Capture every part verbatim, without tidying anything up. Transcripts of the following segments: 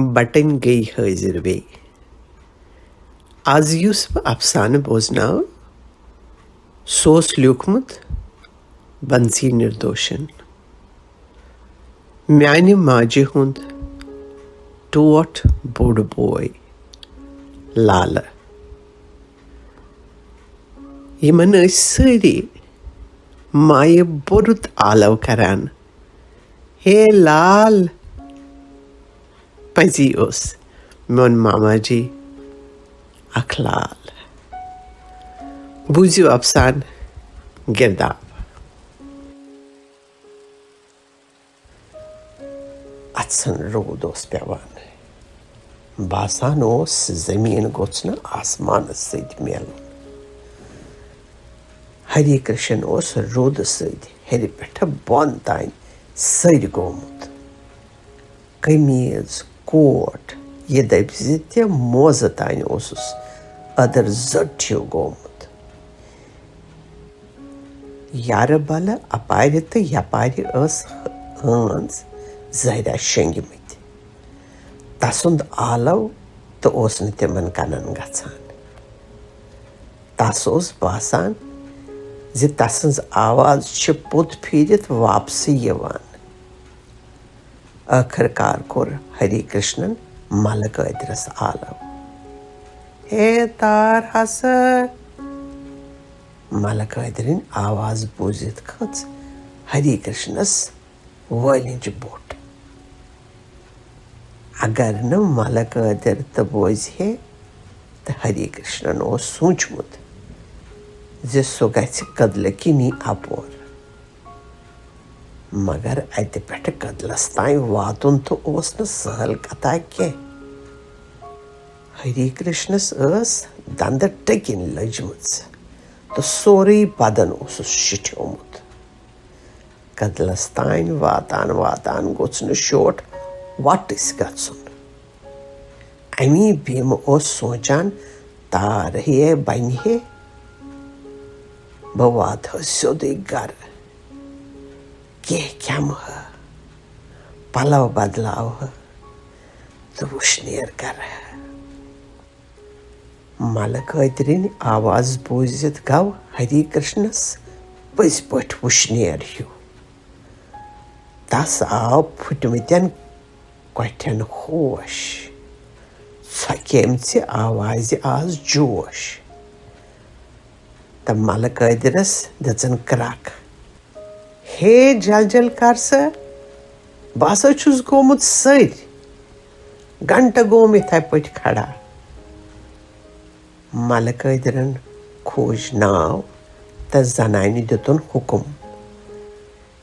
بٹن گٔے حٲضِر بیٚیہِ۔ از یُس بہٕ افسانہٕ بوزناوٕ، سُہ اوس لیوٗکھمُت بنسی نِردوشن۔ میانہِ ماجہِ ہُنٛد ٹوٹھ بوٚڑ بوے لالہٕ۔ یِمن ٲسۍ سٲری مایہِ بوٚرُت آلو کران، "ہے لال!" پزی اوس میون ماما جی اکھ لال۔ بوٗزِو افسانہٕ گِرداب۔ اَژھن روٗد اوس پٮ۪وان۔ باسان اوس، زٔمیٖن گوٚژھ نہٕ آسمانس سۭتۍ میلُن۔ ہری کرشن اوس روٗدٕ سۭتۍ ہیٚرِ پٮ۪ٹھٕ بۄن تام سٔرۍ گوٚمُت۔ قمیٖض، کوٹ، یہِ دٔپۍ زِ تہِ موزٕ تام اوسُس أدٕر زٔٹ ہیوٗ گوٚمُت۔ یارٕ بلہٕ اپارِ تہٕ یپارِ ٲس ہٲنز زہریا شۄنگمٕتۍ۔ تسُند آلو تہٕ اوس نہٕ تِمن کنن گژھان۔ تس اوس باسان زِ تسٕنز آواز چھِ پوٚت پھیٖرِتھ واپسٕے یِوان۔ ٲخٕر کار کوٚر ہری کرشنن ملہٕ قٲدرس آلو۔ "ہے تار ہسا!" ملہٕ قٲدرٕنۍ آواز بوٗزِتھ کھٔژ ہری کرشنس وٲلِنج بوٚٹھ۔ اگر نہٕ ملہٕ قٲدر تہٕ بوزِ ہے، تہٕ ہری کرشنن اوس سوٗنچمُت زِ سُہ گژھِ کدلہٕ کِنی اپور۔ مگر اتہِ پٮ۪ٹھٕ کدلس تام واتُن تہٕ اوس نہٕ سہل کتھا کینٛہہ۔ ہری کرشنس ٲس دندٕ ٹٔکِنۍ لٔجمٕژ تہٕ سورُے بدن اوسُس شِٹھیومُت۔ کدلس تام واتان واتان گوٚژھ نہٕ شوٹھ وٹٕسۍ گژھُن۔ امی بیمہٕ اوس سونچان، تار ہے بنہِ ہے، بہٕ واتہٕ ہا سیوٚدُے گرٕ۔ کینٛہہ کھٮ۪مہٕ ہا، پلو بدلاوٕ ہا تہٕ وُشنیر کرٕ ہا۔ ملہٕ قٲدرٕنۍ آواز بوٗزِتھ گوٚو ہری کرشنس پٔزۍ پٲٹھۍ وُشنیر ہیوٗ۔ تس آو پھُٹمٕتٮ۪ن کۄٹھٮ۪ن ہوش۔ ژھۄکیمژِ آوازِ آس جوش۔ تہٕ ملہٕ قٲدرس دِژٕن کرٛکھ۔ "ہے جل جل کر سا، بہٕ ہسا چھُس گوٚمُت سٔرۍ، گھنٹہٕ گوٚوُم یِتھے پٲٹھۍ کھڑا۔" ملہٕ قٲدرن کھوٗج ناو تہٕ زنانہِ دِتُن حُکُم،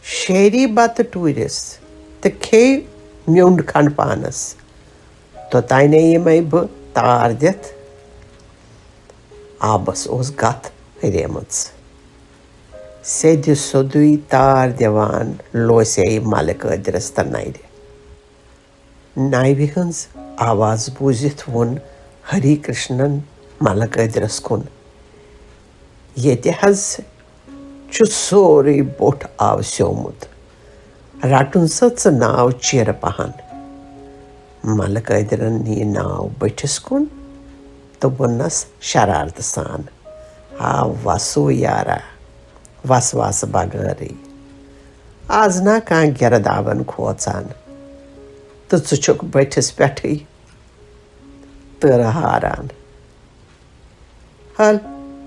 "شیری بتہٕ ٹوٗرِس تہٕ کھے میوٚنٛڈ کھنٛڈ پانس، توٚتانے یِمے بہٕ تار دِتھ۔" آبس اوس گتھ ہُریمٕژ۔ سیٚدِ سیوٚدُے تار دِوان لوسے ملہٕ قٲدرس تہٕ نرِ۔ ناوِ ہٕنٛز آواز بوٗزِتھ ووٚن ہری کرشنن ملہٕ قٲدرس کُن، "ییٚتہِ حظ چھُ سورُے بوٚٹھ آوسیومُت۔ رٹُن سا ژٕ ناو چیرٕ پہن۔" ملہٕ قٲدرن نی ناو بٔٹھِس کُن تہٕ ووٚننس شرارتہٕ سان، "ہا وسو یارا، وس وس بغٲرٕے۔ از نا کانٛہہ گِردابن کھوژان تہٕ ژٕ چھُکھ بٔٹھِس پٮ۪ٹھٕے تٕرٕ ہاران۔ ہل،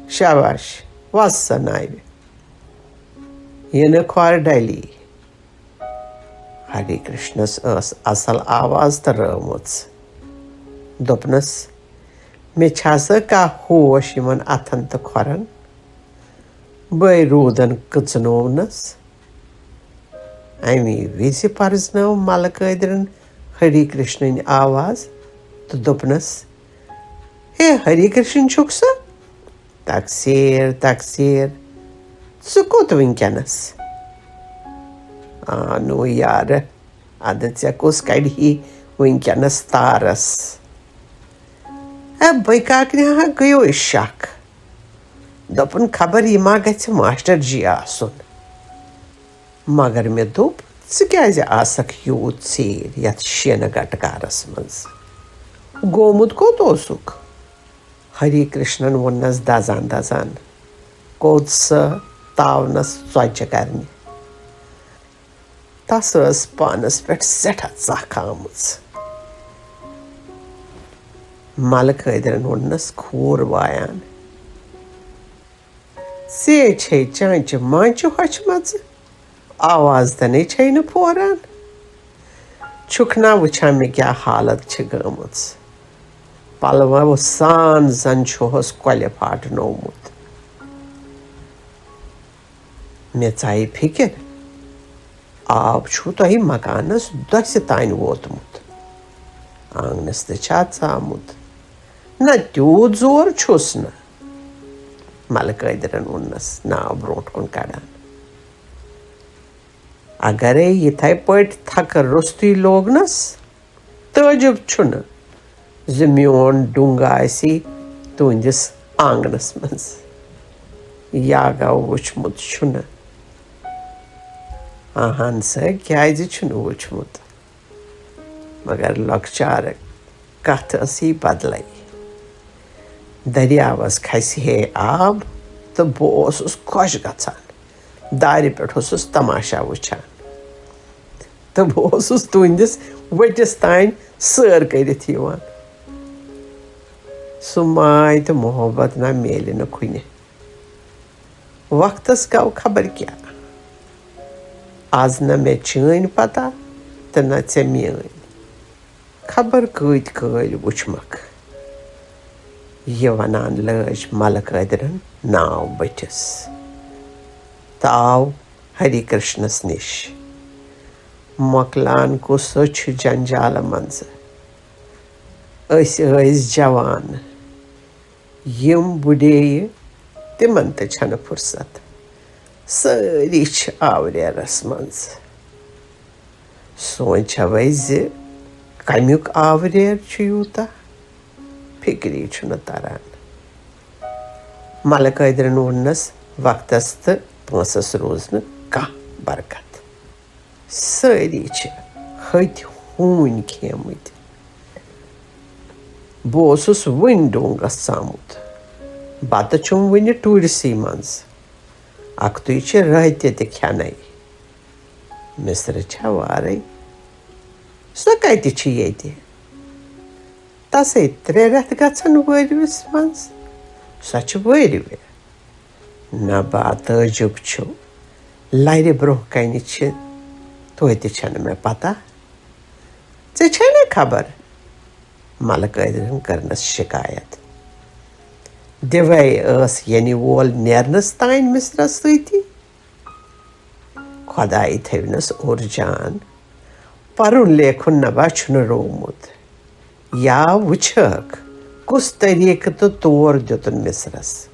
شاباش، وس سا ناوِ۔ یہِ نہٕ کھۄر ڈلی۔" ہری کرشنس ٲس اصل آواز تہٕ رٲومٕژ۔ دوٚپنس، "مےٚ چھا سا کانٛہہ ہوش یِمن اتھن تہٕ کھۄرن؟ بٲے روٗدن کٕژنوونس؟" امی وِزِ پرزنٲو ملہٕ قٲدرن ہری کرشنٕنۍ آواز تہٕ دوٚپنس، "ہے ہری کرشن چھُکھ سا؟ تقصیر، تقصیر۔ ژٕ کوٚت وٕنکیٚنس؟" آ نو یارٕ، ادٕ ژےٚ کُس کڑِ ہی وٕنکیٚنس تارس؟ اے بٔے کاکنہِ ہا گٔیو أسۍ شک۔ دوٚپُن، خبر یہِ ما گژھِ ماسٹر جی آسُن۔ مگر مےٚ دوٚپ، ژٕ کیٛازِ آسکھ یوٗت ژیٖرۍ یتھ شیٖنہٕ گٹہٕ کارس منٛز؟ گومُت کوٚت اوسُکھ؟ ہری کرشنن ووٚننس دزان دزان۔ کوٚت سۄ تاونس ژۄچہِ کرنہِ۔ تس ٲس پانس پٮ۪ٹھ سٮ۪ٹھاہ ژکھ آمٕژ۔ ملہٕ قٲدرن ووٚننس کھوٗر وایان، "ژے چھے چانچہِ مانچہِ ہۄچھمژٕ، آواز تنے چھے نہٕ پھوران۔ چھُکھ نا وٕچھان مےٚ کیٛاہ حالت چھِ گٔمٕژ؟ پلوو سان زن چھُہس کۄلہِ پھاٹنومُت۔" مےٚ ژایہِ فِکر، آب چھُو تۄہہِ مکانس دۄسہِ تانۍ ووتمُت، آنگنس تہِ چھا ژامُت؟ نہ، تیوٗت زور چھُس نہٕ، ملہٕ قٲدرن ووٚننس ناو برونٛٹھ کُن کڑان۔ اگرے یِتھے پٲٹھۍ تھکہٕ روٚستُے لوگنس، تعجب چھُنہٕ زِ میون ڈوٗنگ آسی تُہنٛدِس آنگنس منٛز۔ یا گوٚو وُچھمُت چھُنہٕ۔ اہن سا، کیازِ چھُنہٕ وُچھمُت؟ مگر لۄکچارٕ کتھ ٲسٕے بدلے۔ دٔریاوس کھسہِ ہے آب تہٕ بہٕ اوسُس خۄش گژھان۔ دارِ پٮ۪ٹھ اوسُس تماشا وٕچھان۔ تہٕ بہٕ اوسُس تُہنٛدِس ؤٹِس تام سٲر کٔرِتھ یِوان۔ سُہ ماے تہٕ محبت نہ میلہِ نہٕ کُنہِ۔ وقتس گوٚو خبر کیٛاہ۔ از نہ مےٚ چٲنۍ پتہ تہٕ نہ ژےٚ میٲنۍ۔ خبر کۭتۍ کٲلۍ وُچھمکھ۔ یہِ ونان لٲج ملہٕ قٲدرن ناو بٔٹھِس تہٕ آو ہری کرشنس نِش۔ مۄکلان کُس چھُ جنجالہٕ منٛزٕ؟ أسۍ ٲسۍ جوان، یِم بُڈییہِ، تِمن تہِ چھنہٕ فرصت۔ سٲری چھِ آوریرس منٛز۔ سونچوے زِ کمیُک آوریر چھُ یوٗتاہ، فِکری چھُنہٕ تران۔ ملہٕ قٲدرن ووٚننس، وقتس تہٕ پونٛسس روٗز نہٕ کانٛہہ برکت۔ سٲری چھِ ۂتۍ ہوٗنۍ کھیمٕتۍ۔ بہٕ اوسُس وٕنۍ ڈوٗنگس ژامُت۔ بتہٕ چھُم وٕنہِ ٹوٗرسٕے منٛز۔ اکھتُے چھِ رٲتہِ تہِ کھٮ۪نَے۔ مِسرٕ چھےٚ وارَے۔ سۄ کَتہِ چھِ ییٚتہِ؟ تَسَے ترٛےٚ رٮ۪تھ گژھن وٲرۍوِس منٛز۔ سۄ چھِ وٲرۍوِ۔ نہ با تعجب چھُ، لرِ برونٛہہ کنہِ چھِ، توتہِ چھنہٕ مےٚ پتہ۔ ژےٚ چھے نہ خبر؟ ملہٕ قٲدرن کٔرنس شکایت۔ دِوے ٲس ینہِ وول نیرنس تام مِسرس سۭتی۔ خۄدایہِ تھٲوِنس اوٚر جان۔ پرُن لیکھُن نبا چھُنہٕ روومُت۔ یا وٕچھکھ، کُس طریٖقہٕ تہٕ تور دیُتُن مِسرس۔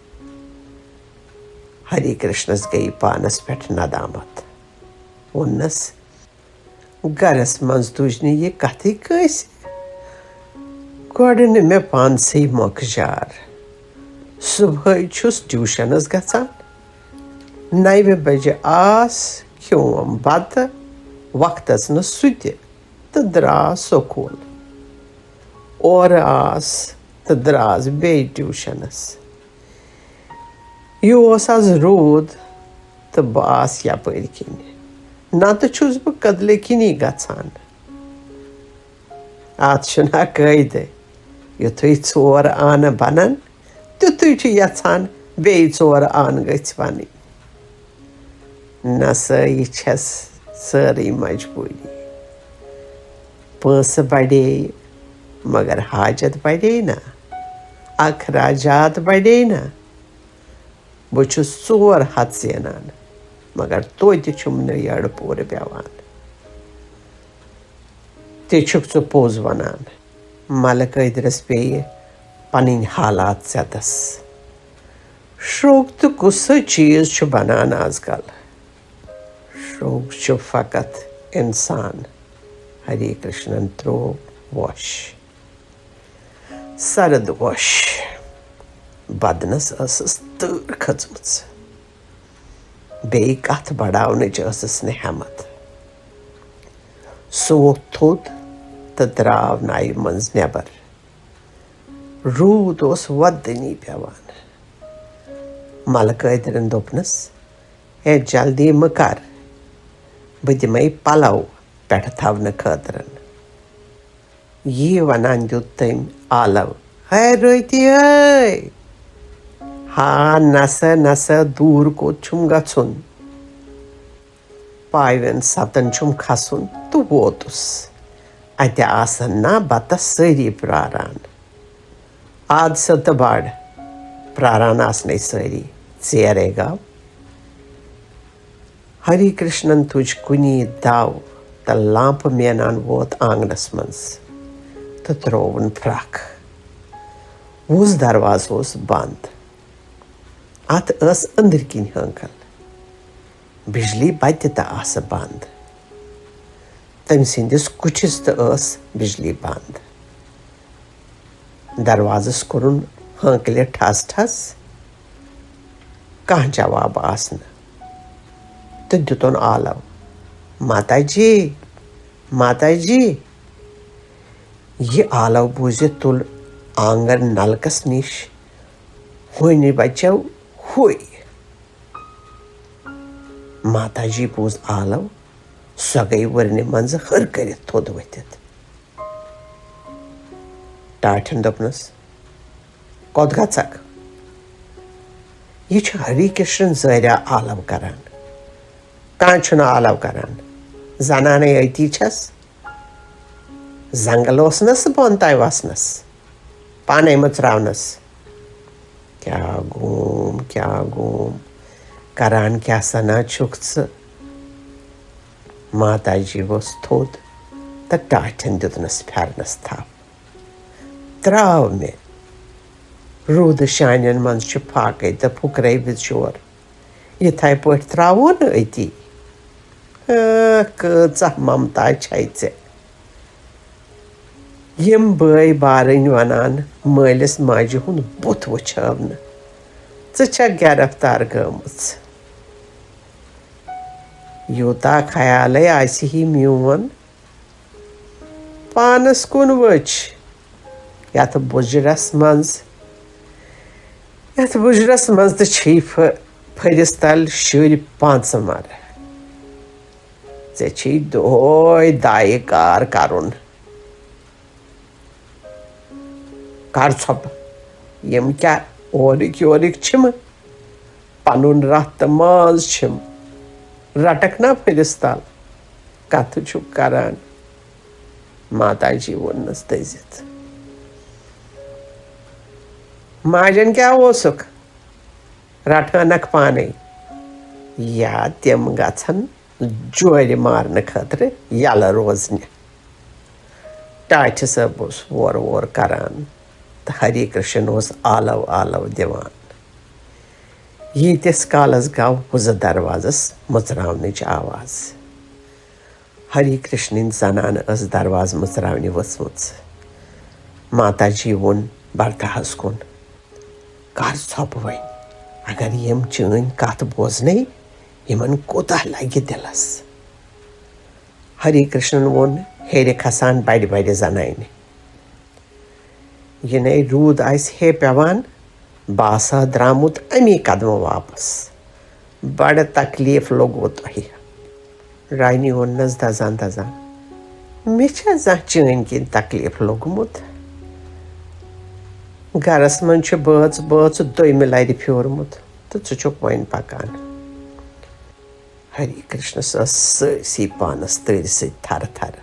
ہری کرشنس گٔیہِ پانس پٮ۪ٹھ ندامت۔ ووٚننس، گرس منٛز تُج نہٕ یہِ کتھٕے کٲنٛسہِ۔ گۄڈٕ نہٕ مےٚ پانسٕے مۄکجار۔ صبحٲے چھُس ٹیوٗشنس گژھان۔ نَوِ بجہِ آس، کھیوم بتہٕ، وقتس نہٕ سُہ تہِ، تہٕ درٛاس سکوٗل۔ اورٕ آس تہٕ درٛاس بیٚیہِ ٹیوٗشنس۔ یہِ اوس از روٗد تہٕ بہٕ آس یپٲرۍ کِنۍ، نتہٕ چھُس بہٕ کدلہٕ کِنی گژھان۔ اتھ چھُنہ قٲعدٕ، یُتھُے ژور آنہٕ بنن، تیُتھُے چھُ یژھان بیٚیہِ ژور آنہٕ گٔژھۍ بنٕنۍ۔ نسٲیی چھس سٲرٕے مجبوٗری۔ پونٛسہٕ بڑے، مگر حاجت بڑے نہ، اخراجات بڑے نہ۔ بہٕ چھُس ژور ہتھ زینان، مگر توتہِ چھُم نہٕ یٔڑ پوٗرٕ پٮ۪وان۔ تہِ چھُکھ ژٕ پوٚز ونان۔ ملہٕ قٲدرس پیٚیہِ پنٕنۍ حالات ژٮ۪تس۔ شرٛوگ تہٕ کُس سا چیٖز چھُ بنان از کل؟ شرٛوگ چھُ فقط انسان۔ ہری کرشنن ترٛوو وۄش۔ سرد وۄش۔ بدنس ٲسٕس تۭر کھٔژمٕژ۔ بیٚیہِ کتھ بڑاونٕچ ٲسٕس نہٕ ہٮ۪متھ۔ سُہ ووٚتھ تھوٚد تہٕ درٛاو نایہِ منٛز نٮ۪بر۔ روٗد اوس وۄدنی پٮ۪وان۔ ملہٕ قٲدرن دوٚپنس، "ہے، جلدی مہٕ کر، بہٕ دِمے پلو پٮ۪ٹھٕ تھاونہٕ خٲطرٕ۔" یی ونان دیُت تٔمۍ آلو، "ہے رٲتی ٲے، ہا نسا نسا، دوٗر کوٚت چھُم گژھُن؟ پایوٮ۪ن سَتَن چھُم کھسُن تہٕ ووتُس۔ اَتہِ آسَن نا بَتَس سٲری پرٛاران۔ آد سا تہٕ بَڑ، پرٛاران آسنَے سٲری، ژیرَے گوٚو۔" ہری کرشنن تُج کُنی دَو تہٕ لامپہٕ مینان ووت آنگنس منٛز تہٕ ترٛووُن پھرکھ۔ وُز دروازٕ اوس بنٛد۔ اَتھ ٲس أنٛدرۍ کِنۍ ہٲنٛکل۔ بجلی بتہِ تہٕ آسہٕ بنٛد۔ تٔمۍ سٕنٛدِس کُٹھِس تہٕ ٲس بجلی بنٛد۔ دروازس کوٚرُن ہٲنٛکلہِ ٹھس ٹھس۔ کانٛہہ جواب آس نہٕ۔ تہٕ دِتُن آلو، "ماتا جی، ماتا جی۔" یہِ آلو بوٗزِتھ تُل آنگن نلکس نِش، "ہونہِ بچو، ہوے۔" ماتا جی بوٗز آلو، سۄ گٔیہِ وُرنہِ منٛزٕ ہٕر کٔرِتھ تھوٚد ؤتھِتھ۔ ٹاٹھٮ۪ن دوٚپنس، "کوٚت گژھکھ؟ یہِ چھُ ہری کرشن زٲریا آلو کران۔ کانٛہہ چھُنہٕ آلو کران۔ زنانے أتی چھَس۔ زنگل اوس نہ سُہ بۄن تام وسنس، پانے مٕژراونس۔" کیٛاہ گوم، کیٛاہ گوم، کران کیٛاہ سنا چھُکھ ژٕ؟ ماتا جی ؤژھ تھوٚد تہٕ ٹاٹھٮ۪ن دیُتنس پھٮ۪رنس تھپھ۔ "ترٛاو مےٚ، روٗدٕ شانٮ۪ن منٛز چھُ فاقے تہٕ پھُکرے بِزور۔ یِتھے پٲٹھۍ ترٛاوو نہٕ أتی۔ ہا، کۭژاہ ممتا چھے ژےٚ۔" یِم بٲے بارٕنۍ ونان مٲلِس ماجہِ ہُنٛد بُتھ وٕچھٲو نہٕ، "ژٕ چھکھ گرفتار گٔمٕژ۔ یوٗتاہ خیالے آسہِ ہی میون۔" پانس کُن وٕچھ، یتھ بُجرس منٛز، یتھ بُجرس منٛز تہِ چھِی پھٔ-، پھٔرِس تل شُرۍ پانٛژھ مرٕ۔ ژےٚ چھِی دۄہے دایہِ کار کرُن۔ کر ژھۄپہٕ، یِم کیٛاہ اورٕکۍ یورٕکۍ چھِم؟ پنُن رتھ تہٕ ماز چھِم۔ رٹکھ نا پھٔرِس تل، کتھٕ چھُکھ کران؟ ماتا جی ووٚننس دٔزِتھ۔ ماجن کیٛاہ اوسُکھ؟ رٹہٕ ہنکھ پانے۔ یا تِم گژھن جورِ مارنہٕ خٲطرٕ یلہٕ روزنہِ۔ ٹاٹھہِ صٲب اوس وورٕ وورٕ کران تہٕ ہری کرشن اوس آلو آلو دِوان۔ ییٖتِس کالس گوٚو وُزٕ دروازس مٕژراونٕچ آواز۔ ہری کرشنٕنۍ زنانہٕ ٲس دروازٕ مٕژراونہِ ؤژھمٕژ۔ ماتا جی ووٚن برداہس کُن، "کر ژھۄپہٕ وۄنۍ، اگر یِم چٲنۍ کتھ بوزنے، یِمن کوٗتاہ لگہِ دِلس؟" ہری کرشنن ووٚن ہیرِ کھسان بڑِ بڑِ زنانہِ، "یہِ نے روٗد آسہِ ہے پٮ۪وان، بہٕ آسہٕ ہا درٛامُت اَمی قدمہٕ واپس۔ بڑٕ تکلیف لوٚگوٕ تۄہہِ۔" رانی ووٚننس دزان دزان، "مےٚ چھا زانٛہہ چٲنۍ کِنۍ تکلیف لوٚگمُت؟ گرس منٛز چھُ بٲژ بٲژ دوٚیمہِ لرِ پھیورمُت تہٕ ژٕ چھُکھ وۄنۍ پکان۔" ہری کرشنس ٲس سٲرسٕے پانس تۭرِ سۭتۍ تھرٕ تھرٕ۔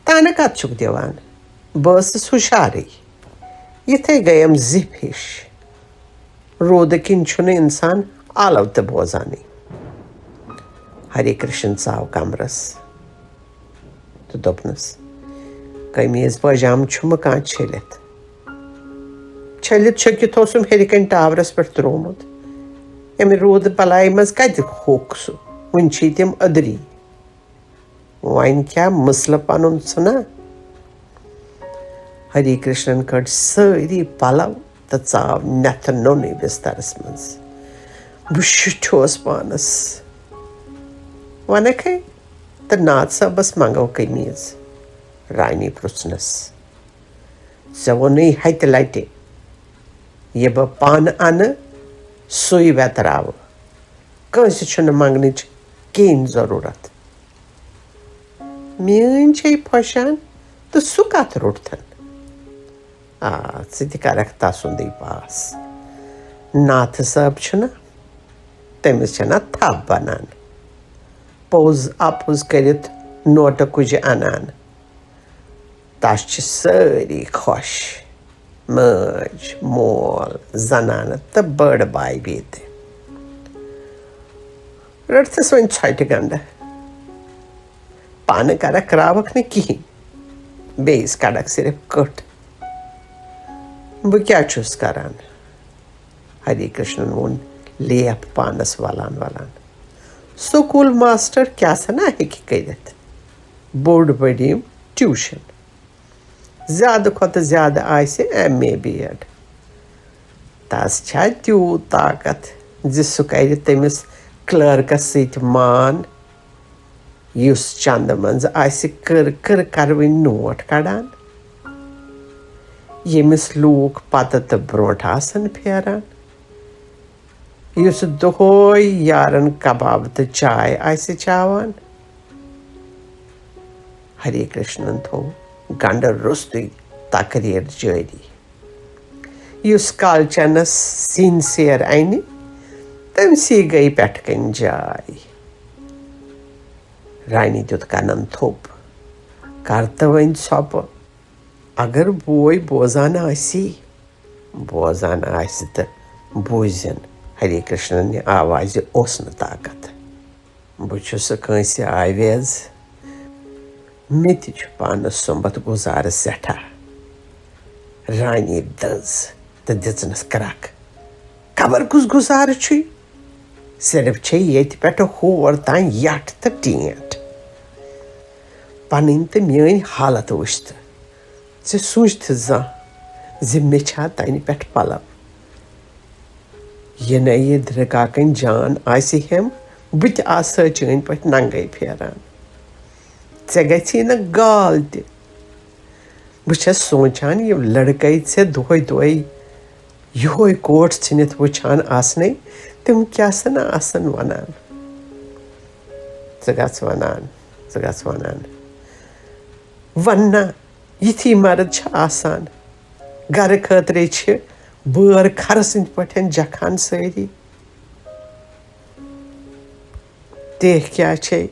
"تانہٕ کتھ چھُکھ دِوان؟ بہٕ ٲسٕس ہُشارٕے۔ یِتھے گٔیم زِپھ ہِش۔ روٗدٕ کِنۍ چھُنہٕ اِنسان آلو تہِ بوزانٕے۔" ہری کرشن ژاو کمرس تہٕ دوٚپنس، "قمیٖض پٲجامہٕ چھُمہٕ کانٛہہ چھٔلِتھ؟ چھٔلِتھ چھٔکِتھ اوسُم ہیٚرِ کنہِ ٹاورس پٮ۪ٹھ ترٛوومُت۔ أمۍ روٗدٕ بلایہِ منٛز کتہِ ہوٚکھ سُہ؟ وُنہِ چھِی تِم أدری۔ وۄنۍ کیٛاہ مسلہٕ پنُن ژھٕنا؟" ہری کرشنن کٔڈ سٲری پلو تہٕ ژاو نٮ۪تھٕ نوٚنُے بسترس منٛز۔ بہٕ شُٹھیوس پانس۔ وَنکھے، تہٕ ناتھ صٲبس منٛگو قمیٖض؟" رانی پرُژھنس۔ "ژےٚ ووٚنُے ہتہِ لٹہِ، یہِ بہٕ پانہٕ انہٕ، سُے ویتراوٕ۔ کٲنٛسہِ چھُنہٕ منٛگنٕچ کِہیٖنۍ ضروٗرت۔" "میٲنۍ چھے پھۄشان تہٕ سُہ کتھ روٚٹتھن؟" "آ، ژٕ تہِ کرکھ تسُندٕے پاس۔ ناتھٕ صٲب چھُنہ، تٔمِس چھنہ تھپھ بنان۔ پوٚز اپُز کٔرِتھ نوٹہٕ کُجہِ انان۔ تس چھِ سٲری خۄش، مٲج، مول، زنانہٕ تہٕ بٔڑ بایبی تہِ۔" رٔٹتھس وۄنۍ ژھۄٹہِ گنڈٕ۔ پانہٕ کرکھ راوکھ نہٕ کِہیٖنۍ، بیٚیِس کڑکھ صرف کٔٹھ۔ "بہٕ کیٛاہ چھُس کران؟" ہری کرشنن ووٚن لیف پانس ولان ولان۔ "سکوٗل ماسٹر کیٛاہ سنا ہیٚکہِ کٔرِتھ؟ بوٚڑ بٔڑِم ٹیوٗشن۔ زیادٕ کھۄتہٕ زیادٕ آسہِ ایم اے بی ایڈ۔ تس چھا تیوٗت طاقت زِ سُہ کرِ تٔمِس کلرکس سۭتۍ مان، یُس چندٕ منٛز آسہِ کٕر کٕر کروٕنۍ نوٹ کڑان، ییٚمِس لوٗکھ پتہٕ تہٕ برونٛٹھ آسن پھیران، یُس دۄہے یارن کباب تہٕ چاے آسہِ چاوان؟" ہری کرشنن تھوو گنڈٕ روٚستُے تقریر جٲری۔ "یُس کالچنس سِنۍ سیر انہِ، تٔمۍ سی گٔے پٮ۪ٹھٕ کنۍ جاے۔" رانی دیُت کنن تھوٚپ۔ "کر تہٕ وۄنۍ ژھۄپہٕ، اگر بوے بوزان آسی۔" "بوزان آسہِ تہٕ بوٗزِن۔" ہری کرشننہِ آوازِ اوس نہٕ طاقت۔ "بہٕ چھُسہٕ کٲنٛسہِ آویز۔ مےٚ تہِ چھُ پانس سُمبتھ گُزارٕ سٮ۪ٹھاہ۔" رانی دٔز تہٕ دِژنس کرکھ۔ "خبر کُس گُزارٕ چھُے؟ صرف چھے ییٚتہِ پٮ۪ٹھٕ ہور تام یٹھ تہٕ ٹینٹھ۔ پنٕنۍ تہٕ میٲنۍ حالت وٕچھتہٕ ژےٚ سوٗنٛچتھٕ زانٛہہ زِ مےٚ چھا تنہِ پٮ۪ٹھ پلو؟ یہِ نے یہِ درکاکن جان آسہِ ہٮ۪م، بہٕ تہِ آسہٕ چٲنۍ پٲٹھۍ ننگے پھیران۔ ژےٚ گژھی نہٕ گال تہِ۔ بہٕ چھَس سونٛچان، یِم لڑکے ژےٚ دۄہے دۄہے یِہوے کوٹ ژھٕنِتھ وٕچھان آسنے، تِم کیٛاہ سنا آسن ونان؟" "ژٕ گژھ ونان، ژٕ گژھ ونان۔ وننا، یِتھی مرد چھِ آسان۔ گرٕ خٲطرے چھِ بٲر کھرٕ سٕنٛدۍ پٲٹھۍ جکھان سٲری۔ تہِ کیٛاہ چھے؟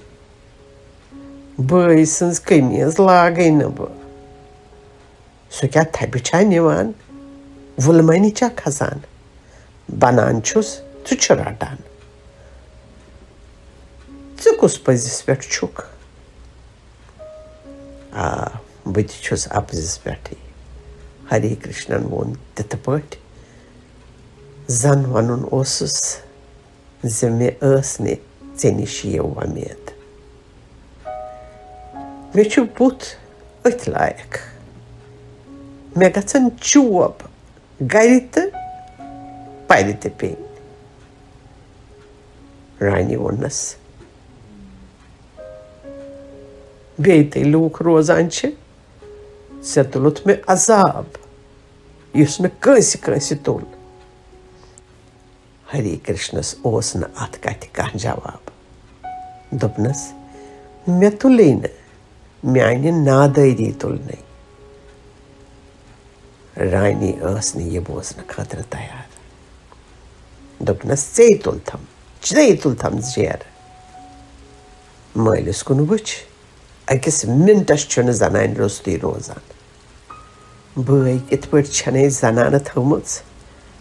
بٲے سٕنٛز قمیٖض لاگے نہٕ بہٕ۔ سُہ کیٛاہ تھپہِ چھا نِوان؟ وُلمنہِ چھا کھسان؟ بنان چھُس، ژٕ چھُ رٹان۔ ژٕ کُس پٔزِس پٮ۪ٹھ چھُکھ؟" "آ، بہٕ تہِ چھُس اپزِس پٮ۪ٹھٕے۔" ہری کرشنن ووٚن تِتھٕ پٲٹھۍ، زن ونُن اوسُس زِ مےٚ ٲس نہٕ ژےٚ نِش یہِ وۄمید۔ مےٚ چھُ بُتھ أتھۍ لایق۔ مےٚ گژھن چوب گرِ تہٕ پرِ تہِ پیٚنۍ۔ رانی ووٚننس، "بیٚیہِ تہِ لوٗکھ روزان چھِ، ژےٚ تُلُتھ مےٚ عذاب، یُس نہٕ کٲنٛسہِ کٲنٛسہِ تُل۔" ہری کرشنس اوس نہٕ اتھ کتھِ کانٛہہ جواب۔ دوٚپنس، "مےٚ تُلے نہٕ، میانہِ نادٲری تُلنَے۔" رانی ٲس نہٕ یہِ بوزنہٕ خٲطرٕ تیار۔ دوٚپنس، "ژے تُلتھم، ژے تُلتھم زیرٕ۔ مٲلِس کُن وٕچھ، أکِس مِنٹس چھُنہٕ زنانہِ روٚستُے روزان۔ بٲے کِتھ پٲٹھۍ چھَنَے زنانہٕ تھٲومٕژ؟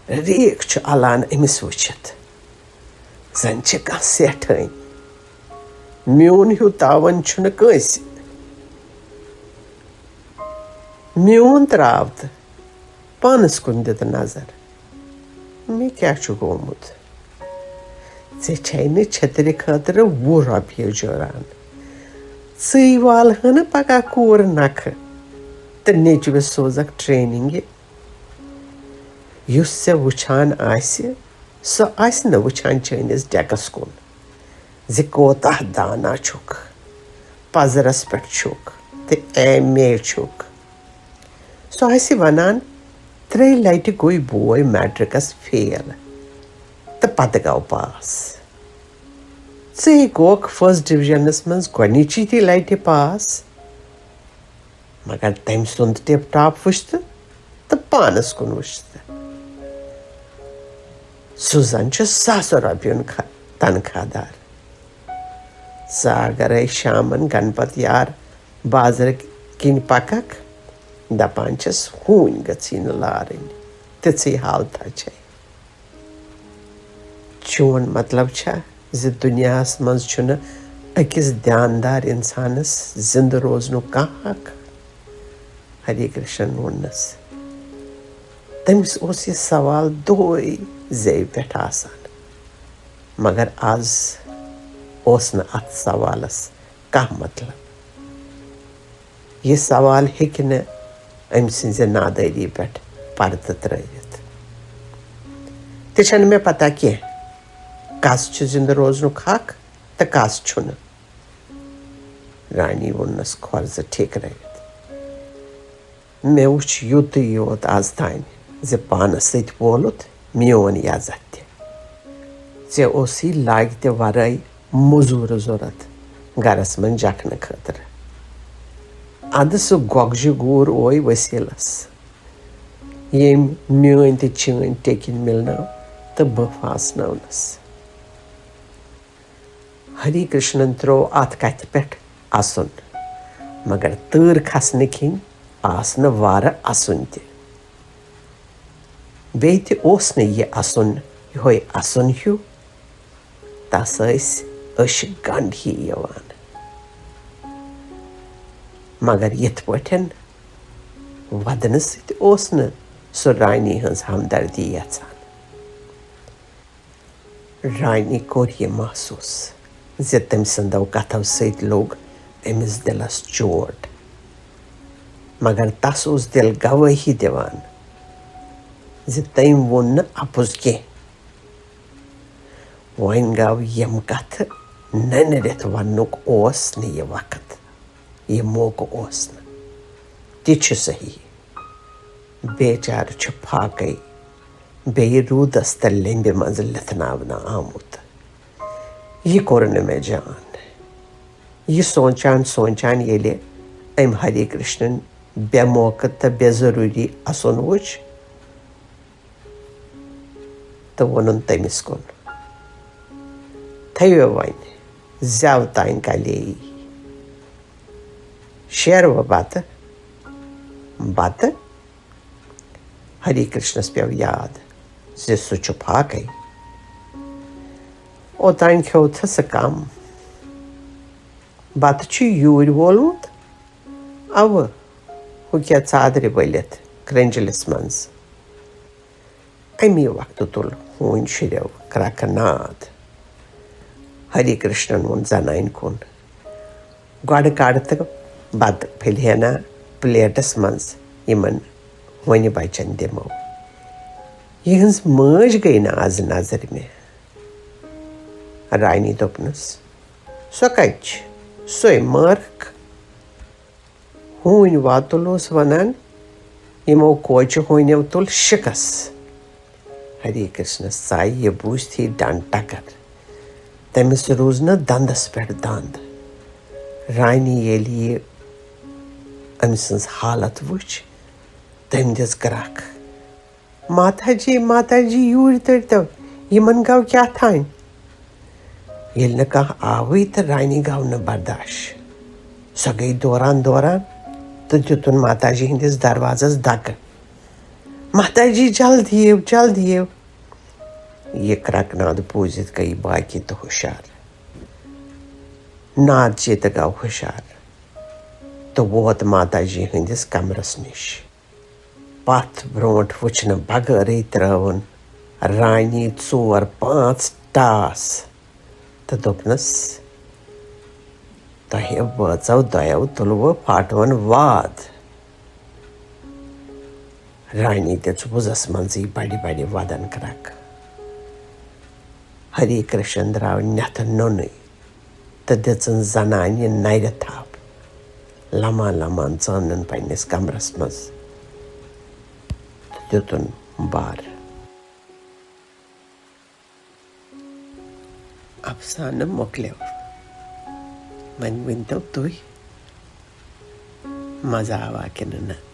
ریٖکھ چھُ الان أمِس وٕچھِتھ۔ زَن چھِ کانٛہہ سیٹھٲنۍ۔ میون ہیوٗ تاوَن چھُنہٕ کٲنٛسہِ۔ میون ترٛاو تہٕ پانَس کُن دِ تہٕ نظر۔ مےٚ کیٛاہ چھُ گوٚمُت؟ ژےٚ چھے نہٕ چھٔترِ خٲطرٕ وُہ رۄپیہِ جُران۔ ژٕے والہٕ ہنہٕ پگاہ کوٗر نکھٕ تہٕ نیٚچوِس سوزکھ ٹریننگہِ۔ یُس ژےٚ وٕچھان آسہِ، سُہ آسہِ نہٕ وٕچھان چٲنِس ڈیکس کُن زِ کوتاہ دانا چھُکھ۔ پزرس پٮ۪ٹھ چھُکھ تہٕ ایم اے چھُکھ۔ سُہ آسہِ ونان، "ترٛیٚیہِ لٹہِ گوٚو بوے میٹرکس فیل تہٕ پتہٕ گوٚو پاس۔ ژٕے گوٚکھ فرسٹ ڈویژنس منٛز گۄڈنِچی تہِ لٹہِ پاس۔" مگر تٔمۍ سُنٛد ٹپ ٹاپ وٕچھتہٕ تہٕ پانس کُن وٕچھتہٕ۔ سُہ زن چھُ ساسو رۄپین خ-، تنخواہ دار۔ ژٕ اگرے شامن گنپت یار بازرٕ کِنۍ پککھ، دپان چھِس، "ہوٗنۍ گٔژھی نہٕ لارٕنۍ، تِژھٕے حالتھا چھے۔" چون مطلب چھا زِ دُنیاہس منٛز چھُنہٕ أکِس دیاندار انسانس زِندٕ روزنُک کانٛہہ حق؟ ہری کرشنن ووٚننس۔ تٔمِس اوس یہِ سوال دۄہے زیوِ پٮ۪ٹھ آسان، مگر از اوس نہٕ اتھ سوالس کانٛہہ مطلب۔ یہِ سوال ہیٚکہِ نہٕ أمۍ سٕنٛزِ نادٲری پٮ۪ٹھ پردٕ ترٲوِتھ۔ تہِ چھَنہٕ مےٚ پتہ کینٛہہ، کس چھُ زِندٕ روزنُک حق تہٕ کس چھُنہٕ۔ رانی ووٚننس کھۄر زٕ ٹھیکرٲوِتھ۔ مےٚ وُچھ یُتُے یوت از تام زِ پانس سۭتۍ وولُت میون یزتھ تہِ۔ ژےٚ اوسُے لاگہِ تہِ ورٲے موٚزوٗرٕ ضوٚرتھ گرس منٛز جکھنہٕ خٲطرٕ۔ ادٕ سُہ گۄگجہِ گوٗر اوے وسیلس، ییٚمۍ میٲنۍ تہٕ چٲنۍ ٹیکِن مِلنٲو تہٕ بہٕ پھاسنٲونس۔ ہری کرشنن ترٛوو اتھ کتھِ پٮ۪ٹھ اسُن، مگر تۭر کھسنہٕ کِنۍ آس نہٕ وارٕ اسُن تہِ۔ بیٚیہِ تہِ اوس نہٕ یہِ اسُن یِہوے اسُن ہیوٗ، تس ٲسۍ أچھ گنڈ ہی یِوان۔ مگر یِتھ پٲٹھۍ ودنہٕ سۭتۍ اوس نہٕ سُہ رانی ہٕنٛز ہمدردی یژھان۔ رانی کوٚر یہِ محسوٗس زِ تٔمۍ سٕنٛدیو کتھو سۭتۍ لوٚگ أمِس دِلس چوٹ، مگر تس اوس دِل گوٲہی دِوان زِ تٔمۍ ووٚن نہٕ اپُز کینٛہہ۔ وۄنۍ گوٚو یِم کتھٕ ننرِتھ وننُک اوس نہٕ یہِ وقت، یہِ موقعہٕ اوس نہٕ۔ تہِ چھُ صحیح، بیچارٕ چھُ فاقے، بیٚیہِ روٗدس تہٕ لیٚمبہِ منٛزٕ لِتھناونہٕ آمُت۔ یہِ کوٚر نہٕ مےٚ جان۔ یہِ سونٛچان سونٛچان ییٚلہِ أمۍ ہری کرشنن بے موقعہٕ تہٕ بے ضروٗری اسُن وُچھ تہٕ ووٚنُن تٔمِس کُن، "تھٲیِو وۄنۍ زٮ۪و تانۍ کلے۔ شیرٕ وۄنۍ بتہٕ؟" بتہٕ؟ ہری کرشنس پیوٚو یاد زِ سُہ چھُ فاقے۔ اوتانۍ کھیوٚو تھہٕ سُہ کم۔ بتہٕ چھُ یوٗرۍ وولمُت۔ اوٕ، ہُہ کیٛاہ ژادرِ ؤلِتھ کرنجلِس منٛز۔ اَمی وقتہٕ تُل ہوٗنۍ شُرٮ۪و کرٛکہٕ ناد۔ ہری کرشنن ووٚن زنانہِ کُن، "گۄڈٕ کڑ تہٕ بتہٕ پھٔلۍ ہنا پلیٹس منٛز، یِمن ہونہِ بچن دِمو۔ یِہٕنٛز مٲج گٔے نہٕ از نظرِ مےٚ۔" رانی دوٚپنس، "سۄ کتہِ چھِ؟ سۄے مٲرکھ۔" ہوٗنۍ واتُل اوس ونان، "یِمو کوچہِ ہونیو تُل شِکس۔" ہری کرشنس ژایہِ یہِ بوٗزتھٕے ڈنڈ ٹکر۔ تٔمِس روٗز نہٕ دندس پٮ۪ٹھ دند۔ رانی ییٚلہِ یہِ أمۍ سٕنٛز حالت وٕچھ، تٔمۍ دِژ کرٛکھ، "ماتا جی، ماتا جی، یوٗرۍ تٔرۍتو، یِمن گوٚو کیٛاہ تام؟" ییٚلہِ نہٕ کانٛہہ آوٕے تہٕ رانی گوٚو نہٕ برداش۔ سۄ گٔے دوران دوران تہٕ دِتُن ماتا جی ہٕنٛدِس دروازس دکہٕ۔ "ماتا جی، جلدی یِیِو، جلدی یِیِو۔" یہِ کرٛکہٕ ناد بوٗزِتھ گٔیہِ باقی تہِ ہُشار۔ ناد جی تہِ گوٚو ہُشار تہٕ ووت ماتا جی ہٕنٛدِس کمرس نِش۔ پتھ برونٛٹھ وٕچھنہٕ بغٲرٕے ترٲوٕن رانی ژور پانٛژھ ٹاس تہٕ دوٚپنس، "تۄہہِ بٲژو دۄیو تُلوٕ پھاٹوَن واد۔" رانی دِژ وُزس منٛزٕے بڑِ بڑِ ودن کرٛکھ۔ ہری کرشن درٛاو نٮ۪تھٕ نوٚنُے تہٕ دِژٕن زنانہِ نرِ تھپھ۔ لمان لمان ژٲنن پننِس کمرس منٛز تہٕ دیُتُن بر۔ افسانہٕ مۄکلیو۔ وۄنۍ ؤنۍتو تُہۍ، مزٕ آوا کِنہٕ نہ؟